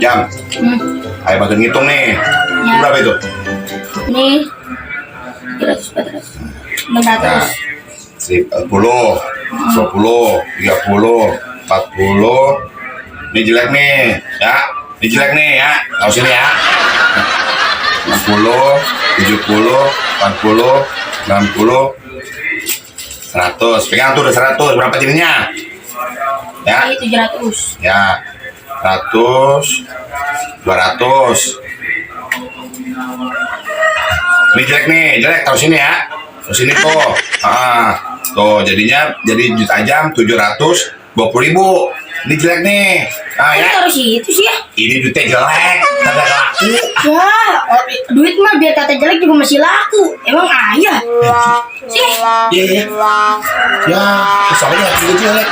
Jam. Ayo bantu ngitung nih. Ya. Berapa itu? Ini 300, 400, 600. 10, 20, 30, 40. Ini jelek nih, ya. Ini jelek nih ya. Tahu sini ya. 60, 70, 80, 90, 100. Pegang tuh udah 100. Berapa jadinya? Ya. Ini 700. Ya. 100, 200. Ini jelek nih, jelek. Taruh sini ya. Taruh sini tuh. Tuh jadinya jadi juta jam 720.000. Ini jelek nih. Ya. Taruh situ sih ya. Ini duitnya jelek, kagak laku. Ya, duit mah biar kata jelek juga masih laku. Emang ayah. Sih. Iya. Ya, soalnya jelek.